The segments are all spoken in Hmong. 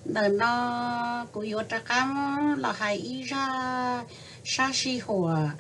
Ntawm no kuv yuav rov qab los hais ib zaj sab sij huam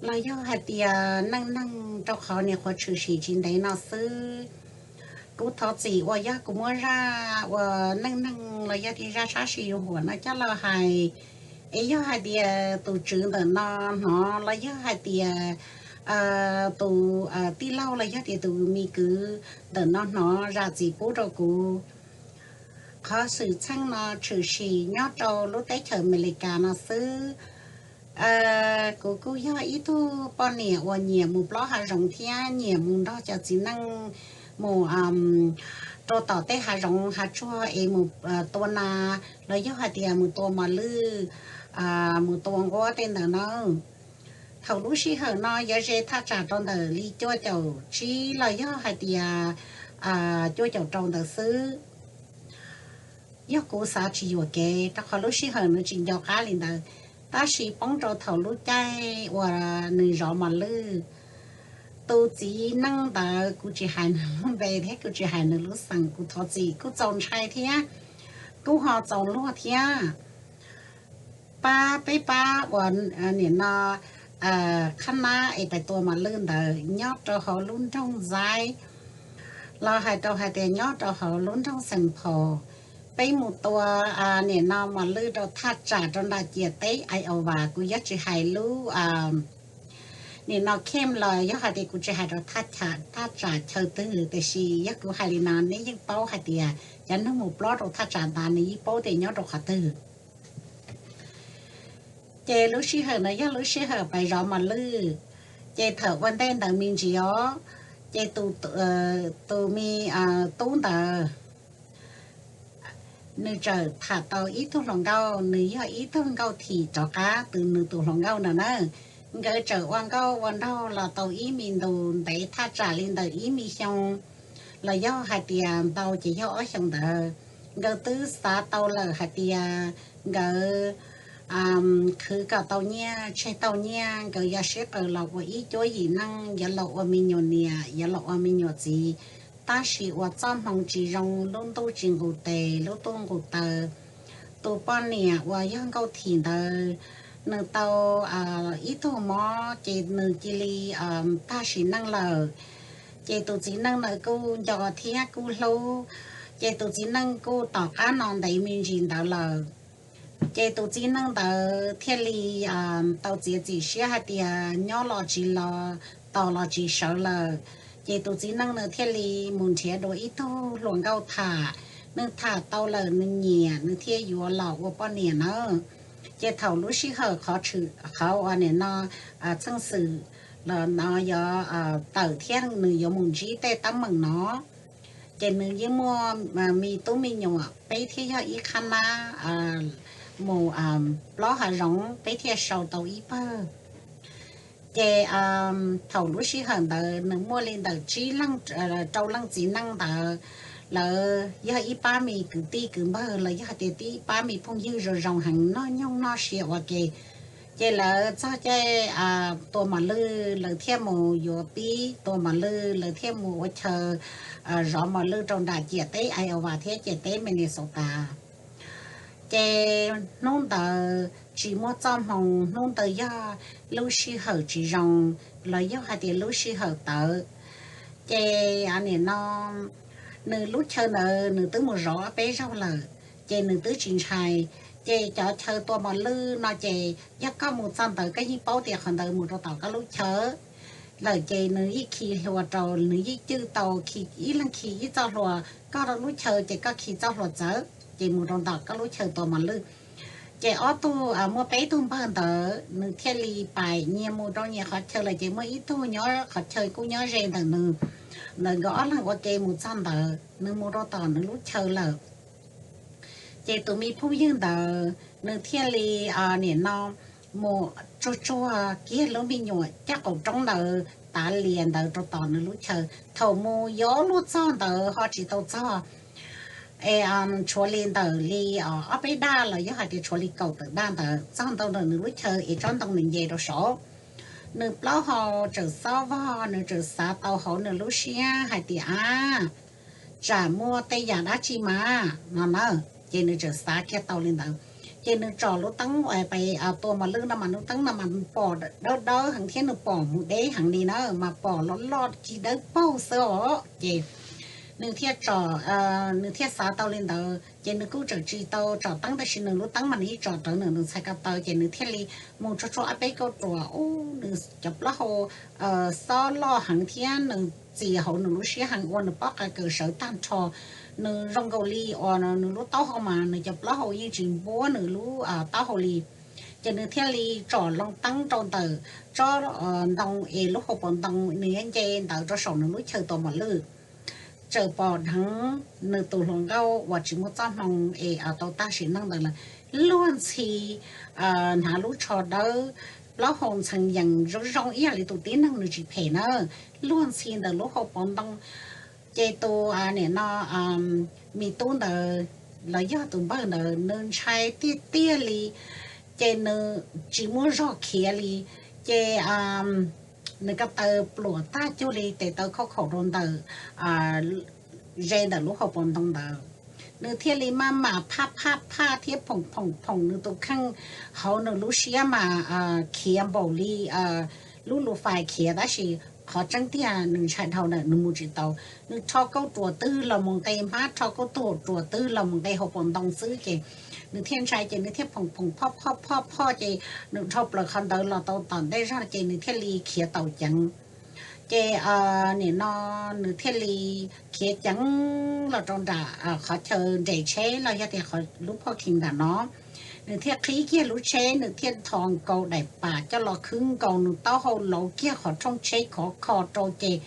los yog hais tias neej neeg rau qhov niam qhuav tshwm sim tsis ntev no xwb. Kuv thov txim uas yog kuv muab zaj uas neej neeg los yog tias zaj sab sij huam no coj los hais, es yog hais tias tus tswv ntawm no hnov los yog hais tias tus tij laug los yog tias tus me kwv ntawm no hnov zam txim pub rau kuv. Qhov xwm txheej no tshwm sim nyob rau lub teb chaws Amelikas no xwb. Kuv kuj yog ib tug poj niam uas nyiam mus plob hav zoov thiab nyiam mus nrog cov txiv neej mus rau tom tej hav zoov hav tsuag es mus tua nas los yog hais tias mus tua mos lwj, mus tua nquab tej ntawd na. Thaum lub sij hawm no yuav ze thaj tsam rau ntawm li cuaj caum tsib los yog hais tias cuaj caum rau ntawd xwb. Yog kuv xav tsis yuam kev rau qhov lub sij hawm nws tsis nco qab li ntawd, tab sis poob rau thaum lub caij uas nws zov mos lwj. Tus txiv neej ntawd kuv tsis hais nws lub npe thiab kuv tsis hais nws lub xeem, kuv thov txim, kuj txaus ntshai thiab kuj ho txaus luag thiab. Pab peb pab uas nim no qhab nab es pais tua mos lwj ntawd nyob rau hauv lub nroog Zaib, los hais rau hais tias nyob rau hauv lub nroog Xeem Phaus. Peb mus tua nim no mos lwj rau thaj tsam rau nram ciam teb Iowa, kuv yuav tsis hais lub nim no camp los yog hais tias kuv tsis hais rau thaj tsam chaw twg, tiam sis yog kuv hais li no nej yeej paub hais tias cov neeg mus plob rau thaj tsam ntawd nws yeej paub tias nyob rau qhov twg. Ces lub sij hawm ntawd yog lub sij hawm pais zov mos lwj, ces thaum ua ntej ntawd me ntsis os, ces tus me tub ntawd nws txawm tham tau ib tug hluas nkauj, nws yog ib tug nkauj thim rov qab tus nws tus hluas nkauj ntawd na. Nkawd txawm ua nkauj ua nraug los tau ib me ntus ntev thaj tsam li ntawm ib me xyoo, los yog hais tias ntau ces yog ob xyoo ntawd. Nkawd twb xav tau lawm hais tias nkawd khwv kom tau nyiaj tseg tau nyiaj, nkawd yuav sib qaws los ua ib cuab yim neej, yuav los ua me nyuam niam, yuav los ua me nyuam txiv. Tab sis uas txoj hmoo tsis zoo, lub ntuj tsis nqus tes lub ntuj nqus taw. Tus poj niam uas yog nkauj thim ntawd, nws tau ib tug mob ces nws cia li tag sim neej lawm. Ces tus txiv neej ntawd kuj nco thiab kuj hlub, ces tus txiv neej kuj tom qab no ntev me ntsis ntawd lawm. Ces tus txiv neej ntawd thiaj li tau txiav txim siab hais tias nyob los tsis los, tos los tsis sawv lawm. Ces tus txiv neej nws thiaj li mus nrhiav dua ib tug hluas nkauj tham. Nws tham tau lawm nws nyiam, nws thiaj yuav los ua poj niam na. Ces thaum lub sij hawm qhov uas nim no txheej xwm los no yuav tawm thiab nws yuav mus ntsib tej teeb meem no, ces nws yeej muaj me tub me nyuam, peb thiaj yog ib qhab nab mus plob hav zoov, peb thiaj sau tau ib pawg. Ces thaum lub sij hawm ntawd nws muaj li ntawm tsib leej, rau leej txiv neej ntawd, lawv yog ib pab me kwv tij kwv npawg los yog hais tias tib pab me phooj ywg zoo zoo heev, noj nyoog noj sia ua ke. Ces lawv txog caij tua mos lwj lawv thiaj mus yuav pib tua mos lwj, lawv thiaj mus ua chaw zov mos lwj rau nram ciam teb Iowa thiab ciam teb Minnesota. Ces hnub ntawd tsis muaj txoj hmoo, hnub ntawd yog lub sij hawm tsis zoo, los yog hais tias lub sij hawm tawv. Ces nim no nws lub chaw ntawd nws twb mus zov peb zaug lawm, ces nws twb tsis ntshai. Ces cov chaw tua mos lwj no ces yog koj mus txog ntawd koj yeej paub tias qhov ntawd mus rau tom koj lub chaw lawm, ces nws yeej khi hlua rau, nws yeej cwj tau khi ib leeg khi ib txoj hlua. Koj rau lub chaw ces koj khi txoj hlua txawv ces mus rau tom koj lub chaw tua mos lwj. Ces ob tug, muaj peb tug npawg ntawd nws thiaj li pais nyias mus rau nyias qhov chaw lawm, ces muaj ib tug nyob qhov chaw kuj nyob ze ntawm nws, ntawm nkawd ob leeg ua ke mus txog ntawd nws mus rau tom nws lub chaw lawm. Ces tus me phooj ywg ntawd nws thiaj li nim no mus tsuag tsuag kiag lub me nyuam caj qaum roob ntawd tav lias ntawd rau tom nws lub chaw. Thaum mus yuav luag txog ntawd ho tsis tau txog, es tshuav li ntawm li ob peb daj los yog hais tias tshuav li kaum tawm daj ntawd txog ntawm nws lub chaw es tsob ntoo nws nce rau saud. Nws plaub hau tseem xob vog, nws tseem xav tau hauv nws lub siab hais tias, a, tsam muaj tej yam dab tsi mas no na. Ces nws txawm xav kiag tau li ntawd. Ces nws tsom lub teeb uas pais tua mos lwj no mas lub teeb no mas pom dawb dawb heev thiab nws pom mus deb heev li na, mas pom loj loj cig dawb paug xwb os. Ces nws thiaj tsom, nws thiaj xav tau li ntawd ces nws kuj tseem tsis tau tsom teeb, tab sis nws lub teeb mas nws yeej tsom rawv nws tus ntxhais ko taw, ces nws thiaj li mus tsuag tsuag ob peb kauj ruam ub, nws cov plaub hau xob loj heev thiab nws txi hauv nws lub siab heev ua nws pob qa kaws sawv tag nrho. Nws zoo nkaus li uas nws lub taub hau mas nws cov plaub hau yeej tsis npuab nws lub taub hau li. Ces nws thiaj li tsom loo teeb rau ntawm tsob ntoo es lub hauv paus ntoo nws yuav nce ntawd rau saum nws lub chaw tua mos lwj. Txawm pom dheev nws tus hluas nkauj uas tsis muaj txoj hmoo es tau tag sim neej ntawd lawm, luag ntxhi hnav lub tsho dawb, plaub hau ntxhee yees zoo zoo ib yam li tus tib neeg nws tsis phem na, luag ntxhi ntawm lub hauv paus ntoo. Ces tus nim no me tub ntawd los yog tus npawg ntawd nws ntshai tiag tiag li, ces nws tsis muaj zog khiav li. Ces nws ko taw pluam tag cuag li tes taw khauj khaum rau ntawm ze ntawm lub hauv paus ntoo ntawd. Nws thiaj li maj mam phaj phaj phaj thiab phoom phoom phoom nws tus kheej hauv nws lub siab mas khiav npaum li lub lus fais khiav, tab sis qhov tseeb tiag nws ntshai dhau ntawm nws mus tsis tau. Nws rho kauj ruam twg los mus nqe hmab, rho kauj ruam twg los mus nqe hauv paus ntoo xwb, ces nws thiaj ntshai ces nws thiaj phoom phoom phoj phoj phoj phoj ces nws dhau plaws qhov ntawd los tau tom ntej zog ces nws thiaj li khiav tau ceev. Ces nim no nws thiaj li khiav ceev los rau nram qhov chaw nres tsheb los yog tias qhov lub parking nram no. Nws thiaj qhib kiag lub tsheb, nws thiaj nthos nkaus daim pam coj los khwb nkaus nws taub hau lauv kiag qhov rooj tsheb khov kho rau ces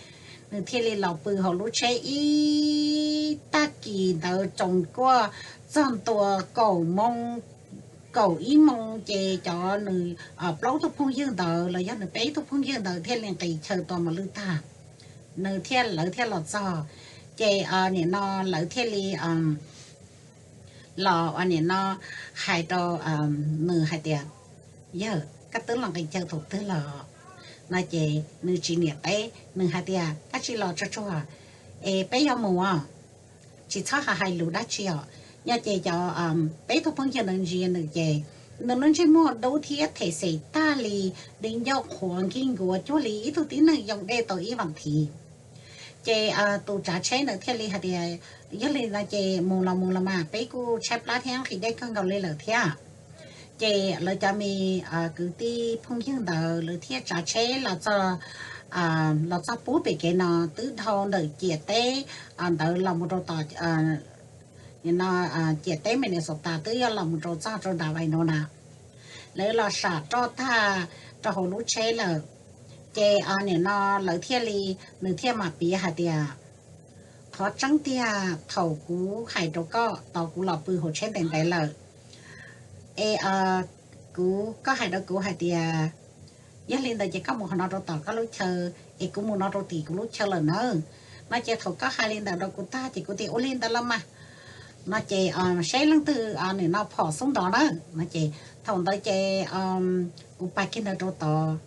nws thiaj li los pw hauv lub tsheb ib tag kis ntawd tsoos kuaj txog ntua kaum moo, kaum ib moo ces cov nws plaub tug phooj ywg ntawd los yog nws peb tug phooj ywg ntawd thiaj li nqis chaw tua mos lwj tag. Nws thiaj, lawv thiaj los txog, ces nim no lawv thiaj li los ua nim no hais rau nws hais tias, yawg, koj twb los nqis chaw thaum twg los? No ces nws tsis niam teb, nws hais tias, dab tsi los tsuag tsuag, es peb yuav mus os, tsis txhob hais lus dab tsi os. Nyob ces cov peb tug phooj ywg ntawd ntsia nws ces nws lub ntsej muag dub thiab them xem tag li, di ncauj qhuav nkig nkuav cuag li ib tug tib neeg yoo dej tau ib vas thiv. Ces tus tsav tsheb ntawd thiaj li hais tias, yog li no ces mus los mus los mas, peb kuj tshaib plab thiab nqhis dej kawg nkaus li lawm thiab. Ces lawv cov me kwv tij phooj ywg ntawd lawv thiaj tsav tsheb los txog, los txog pub pem kev no twb dhau ntawm ciam teb ntawd los mus rau tom, no, ciam teb Minnesota twb yog los mus rau txog rau nram vais no na. Lawv los sam roj tag rau hauv lub tsheb lawm, ces nim no lawv thiaj li, nws thiaj mam piav hais tias, qhov tseeb tiag thaum kuv hais rau koj tos kuv los pw hauv tsheb ntev ntev lawm, es kuv, koj hais rau kuv hais tias, yog li ntawd ces koj mus qhov no rau tom koj lub chaw, es kuv mus no rau tim kuv lub chaw lawm nawb. No ces thaum koj hais li ntawd rau kuv tag ces kuv tias ua li ntawd los mas. No ces seb leej twg nim no phom xub nrov na. No ces thaum ntawd ces kuv pais kiag ntawd rau tod,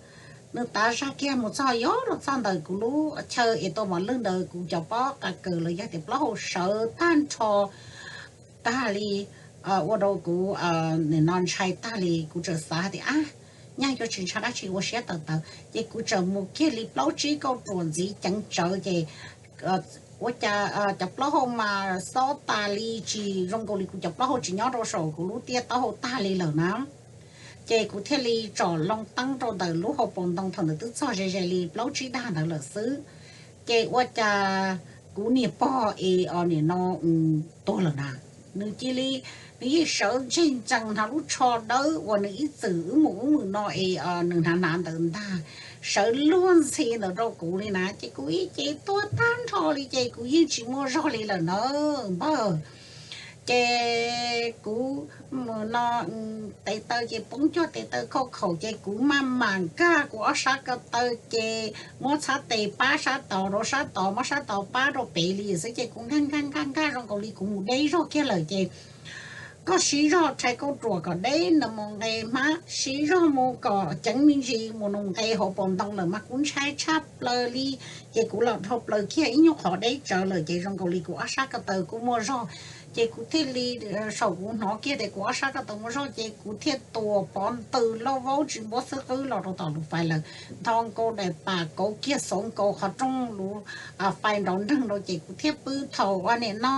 nws tav zaj kiag mus txog yuav los txog ntawm kuv lub chaw es tua mos lwj ntawd, kuv cov pob qa kaws los yog tias plaub hau sawv tag nrho tag li, ua rau kuv nim no ntshai tag li. Kuv txawm xav hais tias, ab, nyaj yuav tsis ntshai dab tsi, ua siab tawv tawv ces kuv txawm mus kiag li plaub tsib kauj ruam ntxiv ceev tsawv ces ua cas cov plaub hau mas xob tas li, tsis zoo nkaus li kuv cov plaub hau tsis nyob rau saum kuv lub tiaj taub hau tag li lawm na. Ces kuv thiaj li tsom loo teeb rau ntawm lub hauv paus ntoo, thaum ntawd twb txog ze ze li plaub tsib dag ntawd lawm xwb. Ces ua cas kuv niam pog es nim no tuag lawm na. Nws cia li, nws yeej sawv ntseg ntsees hnav lub tsho dawb uas nws ib txwm wb mus ub mus no es nws hnav hnav ntawd ntag, sawv luag ntxhi ntawd rau kuv li na. Ces kuv ib ce tuag tag nrho li ces kuv yeej tsis muaj zog li lawm na npawg. Ces kuv no tes taw ces poob cuag tes taw khauj khaum ces kuv maj mam nkag kuv ob sab ko taw ces muab txhab tes pab sab tod rau sab tod, muab sab tod pab rau pem li xwb ces kuv nkag nkag nkag nkag zoo nkaus li kuv mus deb zog kiag lawm ces koj siv zog rhais kauj ruam kom deb no mus nqe hmab, siv zog mus kom ceev me ntsis mus nqe hauv paus ntoo lawm mas kuv ntshai tshaj plaws li. Ces kuv los dhau plaws kiag ib nyuag qhov deb tsawv lawm ces zoo nkaus li kuv ob sab ko taw kuj muaj zog Ces kuv thiaj li, saum kuv hnov kiag tias kuv ob sab ko taw muaj zog ces kuv thiaj tuas pov ntws loj vaub tsis npuab xwb qwb los rau tom lub fais lawm, nthos nkaus daim pam kauv kiag xauv nkaus qhov rooj lub fais nrov nreeg rau ces kuv thiaj pw thaum uas nim no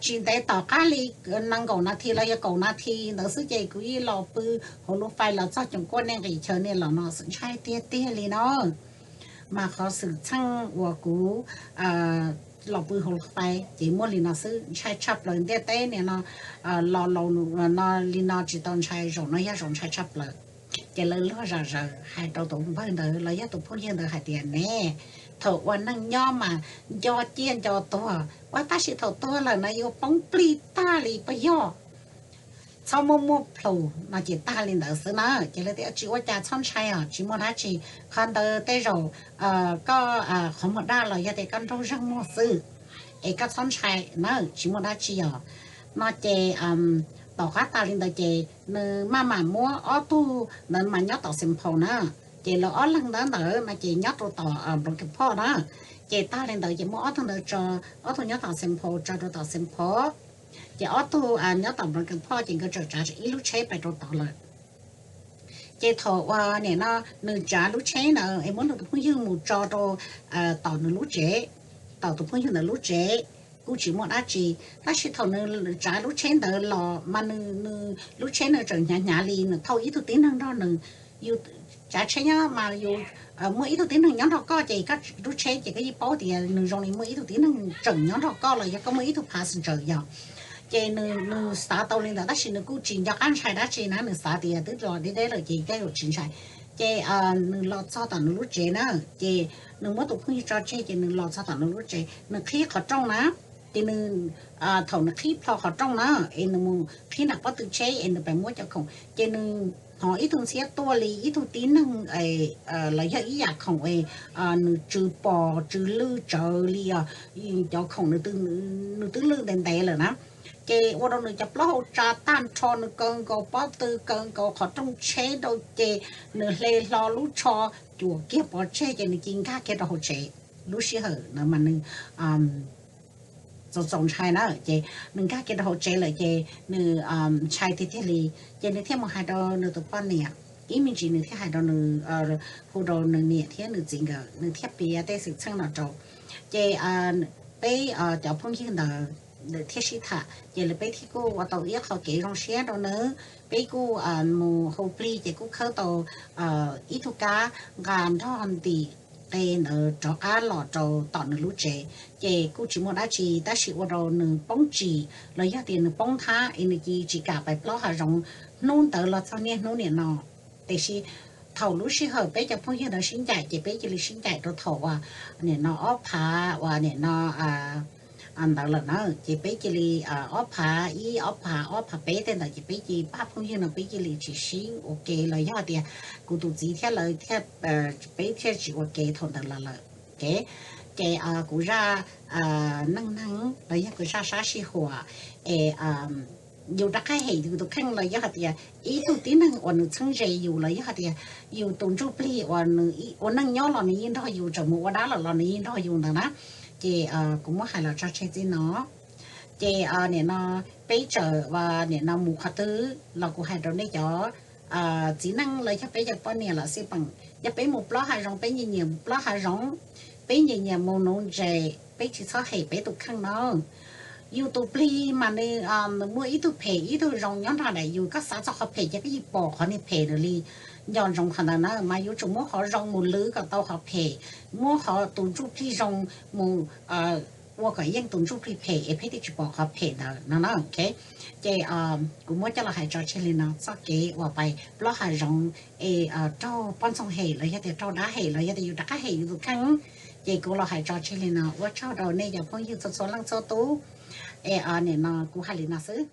tsis ntev tom qab li nees nkaum nas this los yog kaum nas this ntawd xwb ces kuv yeej los pw hauv lub fais los txog coom kuaj nej nqis chaw nej los no xwb ntshai tiag tiag li no. Mas qhov xwm txheej uas kuv los pw hauv lub fais ces muaj li no xwb, ntshai tshaj plaws ntiaj teb nim no. Los laus no li no tsis tau ntshai, zaum no yog zaum ntshai tshaj plaws. Ces lawv luag zom zaws hais rau tus npawg ntawd los yog tus phooj ywg ntawd hais tias ne, thaum ua neej nyob mas nco ciaj nco tuag ua tab sis thaum tuag lawm no yuav poob plig tag li pab yog txhob muaj muaj plhus no ces tag li ntawd xwb na. Ces lawv tias tsis ua cas, txhob ntshai os, tsis muaj dab tsi. Qhov ntawd tej zaum koj qhov muag daj los yog tias koj nraug zeeg muag xwb, es koj txhob ntshai na, tsis muaj dab tsi os. No ces tom qab tag li ntawd ces nws maj mam muab ob tug ntawd mas nyob tom Xeem Phaus na, ces lawv ob leeg ntawd ntawd no ces nyob rau tom Nploos Kees Phoj na. Ces tag li ntawd ces muab ob tug ntawd tso, ob tug nyob tom Xeem Phaus tso rau tom Xeem Phaus, ces ob tug nyob tom Nploos Kees Phoj ces nkawd tseem tsav ib lub tsheb pais rau tod lawm. Ces thaum uas nim no nws tsav lub tsheb ntawd es muab nws tus phooj ywg mus tso rau tom nws lub tsev, tom tus phooj ywg ntawd lub tsev kuj tsis muaj dab tsi. Tab sis thaum nws tsav lub tsheb ntawd los mas nws, nws lub tsheb nws tseem hnyav hnyav li, nws thauj ib tug tib neeg nrog nws. Yus tsav tsheb nyob mas yus muaj ib tug tib neeg nyob nrog koj ces koj lub tsheb ces koj yeej paub tias nws zoo li muaj ib tug tib neeg tseem nyob nrog koj los yog koj muaj ib tug passenger yog. Ces nws, nws xav tau li ntawd tab sis nws kuj tsis nco qab ntshai dab tsi na, nws xav tias twb los deb deb lawm ces tej zaum tsis ntshai. Ces nws los txog tom nws lub tsev na, ces nws muab tus phooj ywg tso tseg ces nws los txog tom nws lub tsev, nws qhib qhov rooj na. Ces nws, thaum nws qhib plho qhov rooj na, es nws mus qhib nram pob tw tsheb es nws pheej muab cov khoom, ces nws hnov ib tug ntxhiab tuaj li ib tug tib neeg los yog ib yam khoom es nws tsw pos tsw lwj tsawv li os, cov khoom nws twb lwj ntev ntev lawm na. Ces ua rau nws cov plaub hau tsa tag nrho, nws kaw nkaus pob tw kaw nkaus qhov rooj tsheb rau ces nws hle hlo lub tsho cuam kiag pov tseg ces nws cia nkag kiag rau hauv tsev. Lub sij hawm ntawd mas nws txaus txaus ntshai na, ces nws nkag kiag rau hauv tsev lawm ces nws ntshai tiag tiag li. Ces nws thiaj mus hais rau nws tus poj niam, ib me ntsis nws thiaj hais rau nws, hu rau nws niam thiab nws txiv nkawd, nws thiaj piav tej xwm txheej no rau. Ces peb cov phooj ywg ntawd thiaj sib tham ces peb thiaj kuj ua tau ib qho kev zoo siab rau nws, peb kuj mus hauv plig ces kuj khawb tau ib tug kab nqa nrog ntim qe ntawd rov qab los rau tom nws lub tsev. Ces kuj tsis muaj dab tsi tab sis ua rau nws poob tsim los yog tias nws poob thab es nws cia tsis kam pais plob hav zoov hnub ntawd los txog niaj hnub nim no. Tiam sis thaum lub sij hawm peb cov phooj ywg ntawd sib ncaim ces peb cia li sib ncaim rau thaum uas nim no ob phav uas nim no ntawd lawm na, ces peb cia li ob phav ib, ob phav ob, phav peb tej ntawd ces peb cia li pab phooj ywg no peb cia li tsis sib ua ke los yog tias kuv tus txiv thiab lawv thiaj, peb thiaj tsis ua ke thaum ntawd los lawm. Ces kuv zaj neej neeg los yog kuv zaj sab sij huam es yus rov qab hem yus tus kheej los yog hais tias ib tug tib neeg uas nws txheeb ze yus los yog hais tias yus tus ntsuj plig uas nws ua neej nyob los nws yeej nrog yus, tseem mus ua dab lawm los nws yeej nrog yus ntawd na. Ces kuv muab hais los tso tseg txij no. Ces nim no peb txawm nim no mus qhov twg los kuv hais rau nej cov txiv neej los yog peb cov poj niam los xij peem, yog peb mus plob hav zoov peb nyiam nyiam mus plob hav zoov, peb nyiam nyiam mus nuv ntses, peb tsis txhob hem peb tus kheej no. Yus tus plig mas nws muaj ib tug phem ib tug zoo nyob nrog ntawm yus, koj xav txog qhov phem ces koj yeej pom qhov niag phem ntawd li. Nco ntsoov qhov ntawd na, mas yus tsum muab qhov zoo mus lwv kom tau qhov phem, muab qhov tus ntsuj plig zoo mus ua kom yeej tus ntsuj plig phem es peb thiaj tsis pom qhov phem ntawd no na. Ces kuv muab coj los hais tso tseg li no, txoj kev uas pais plob hav zoov es raug poj ntxoog hem los yog tias raug dab hem los yog tias yus rov qab hem yus tus kheej, ces kuv los hais tso tseg li no. Ua tsaug rau nej cov phooj ywg txhua txhua leej txhua tus. Es nim no kuv hais li no xwb.